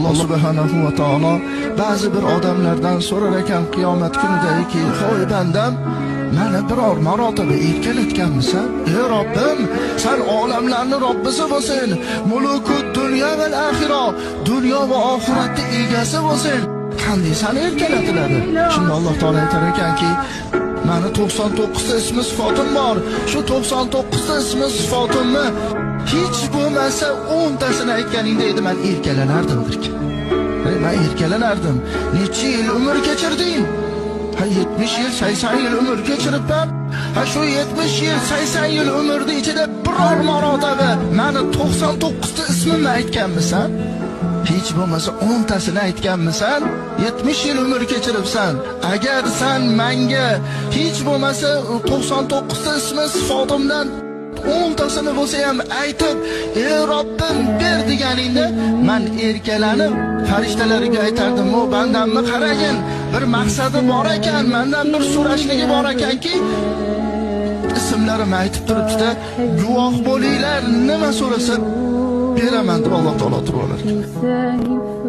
Alloh subhanahu va taolo ba'zi bir odamlardan so'rar ekan qiyomat kunidaki, "Hoy bandam, meni biror marotaba erkalatganmisan?" "Ey Robbim, san olamlarni Robbisi bo'lsin, mulukud dunyo va oxirat, dunyo va oxiratni egasi bo'lsin. Qanday seni erkalatiladi?" Shunda Alloh taolo aytar ekanki, "Mani 99 ta ismi sifatim bor. Shu 99 ta ismi sifatimni hech bo'lmasa 10 tasini aytganingda edi men erkalanardim" derkan. Men erkalanardim. Necha yil umr kechirding? Ha, 70 yil, 80 yil umr kechiribman. Ha, shu 70 yil, 80 yil umrni ichida biror marotaba mani 99 ta ismimni aytganmisan? Hech bo'lmasa 10 tasini aytganmisan? 70 yil umr kechiribsan. Agar san menga hech bo'lmasa 99 ta ismi sifatimdan 10 tasini bo'lsa ham aytib, "Ey Robbim, ber" deganingda, men erkalanib farishtalarga aytardim: "O bandamni qaragin, bir maqsadi bor ekan, mendan bir so'rashligi bor ekanki, ismlarimni aytib turibdi-da, guvoh bo'linglar, nima so'rasa beraman" deb Alloh taolo turib olar ekan.